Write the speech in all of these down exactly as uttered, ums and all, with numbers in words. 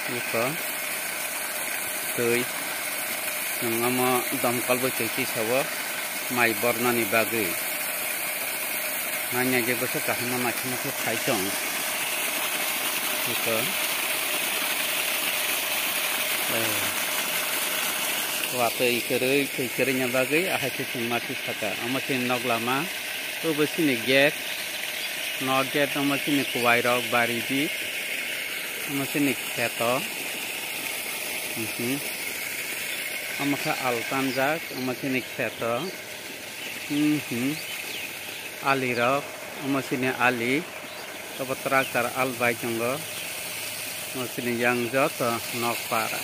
Iko twi, chwng omo domkol bai twi tisao mai bornani bagwi. Manya je bwsa kaham ma naithok naithok khai tong. Iko, eh, watwi kwrwi, twi kwrwini bagwi ahai khe chwng ma twi saka. Omo chini nok lama, obo chini gate, nok gate, omo chini kwbai rok bari di. Omo chini kheto. Mhm. Omo khe al tanjak, omo chini kheto. Mhm. Ali rok, omo chini ali. Obo tractor al bai tongo. Omo chini yang joto nok para.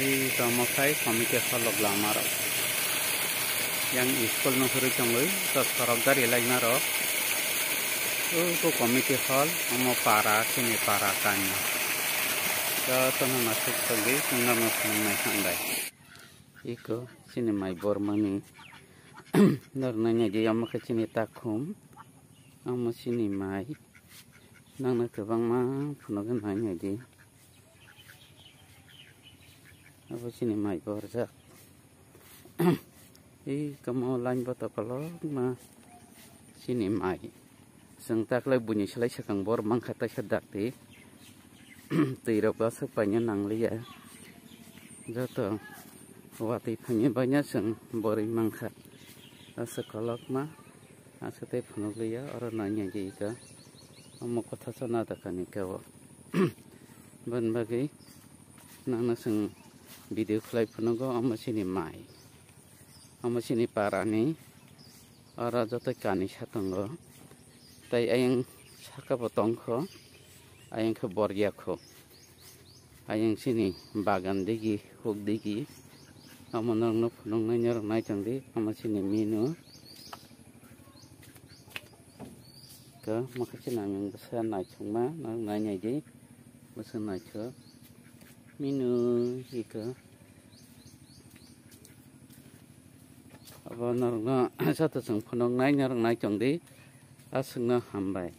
Ih, omo khai committee hall o lama rok. Yang school no hurui tongwi, to sorok gari laima rok. Uko committee hall, omo para, chini para kanya. Jotono naisik tongwi, chwngno no phunuknai hambai. Iko chini mai bormani. Nornai naidi, omo khe chini takhum. Omo chini mai. Nangno kwbangma phunukgwi nai naidi. Abo chini mai borjak. Ei, kamo line bo to kolokma chini mai. Chwng taklai buini slai swkang bor mankha taisa dakti. Twi rok aswk paina nangliya. Joto watwi phaini baina chwng borwi mankha. Aswk kolokma. Aswk tei phunukliya, oro nanya di ika. Omo kotha sana dakani ka o. Boni bagwi nangno chwng video khlai phunugo, omo chini mai. Omo chini parani. Oro joto kani sa tongo. Tai ayang saka bo tongkho. Ayang khe bor yakho. Ayang chini bagan digi, huk digi. Omo norokno phunuknai norok nai tongdi. Omo chini menu. Ika, omo khe chini ang bwsa naithokma, norok nai naidi. Bwsa naithok. Menu, ika. Abo norokno joto chwng phunuknai norok nai tongdi. Aswkno hambai.